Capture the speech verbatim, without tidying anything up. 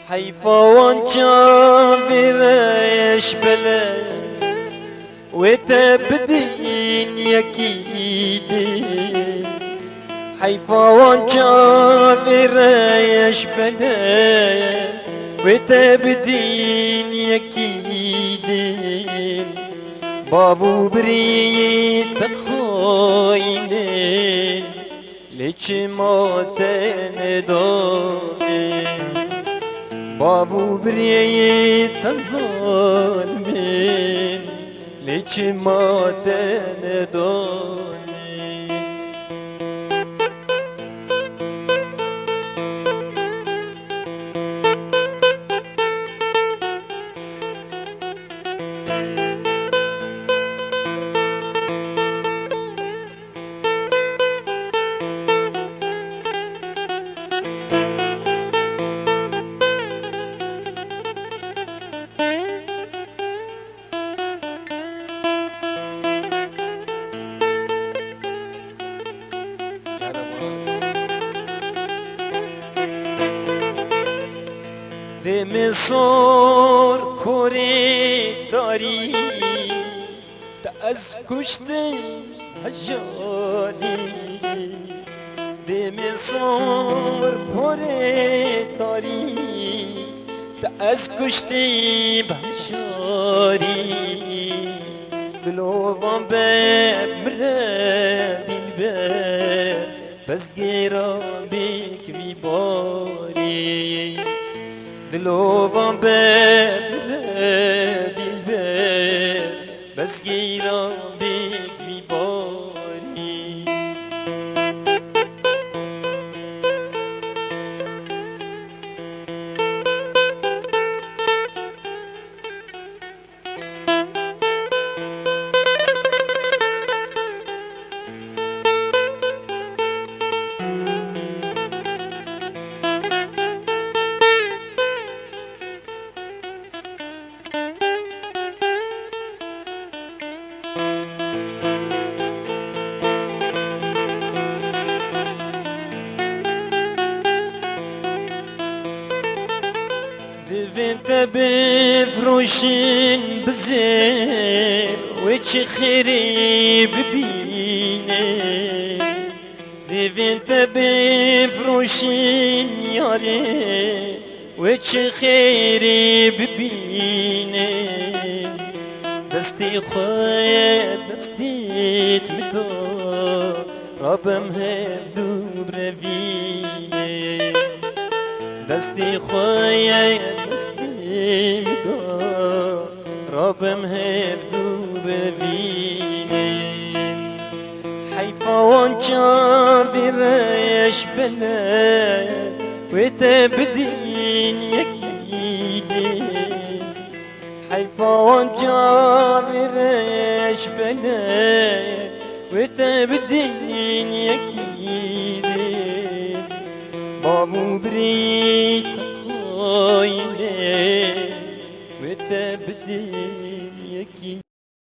Heyfa wan çavê reş bele, wê te bidin yekî dî. Heyfa wan çavê reş bele, wê te bidin yekî dî. Bav û birî te xayîn in, lê çima te nedane? Bav û birê te zalim in, lê çima te nedane? Dê min sor korê darî, te ez kuştim hejanî. Dê min sor korê darî, te ez kuştim hejanî. Dilovan be mire dilber, bes gêra bêk vî barî. Dilovan be bire dilber, bes gêra bêk vî barî. Divê te bifroşin bizê, wê çi xêrê bibîne. Divê te bifroşin yarê, wê çi xêrê bibîne. Destê xwe destê min da, rabim hevdû birevîne. Destê xwe ye destê min da, rabim hevdû birevîne. Heyfa wan çavê reş bele, wê te bidin yekî dî. Heyfa wan çavê reş bele, wê te bidin yekî dî. Bav û birî te xayîn in, wê te bidin yekî.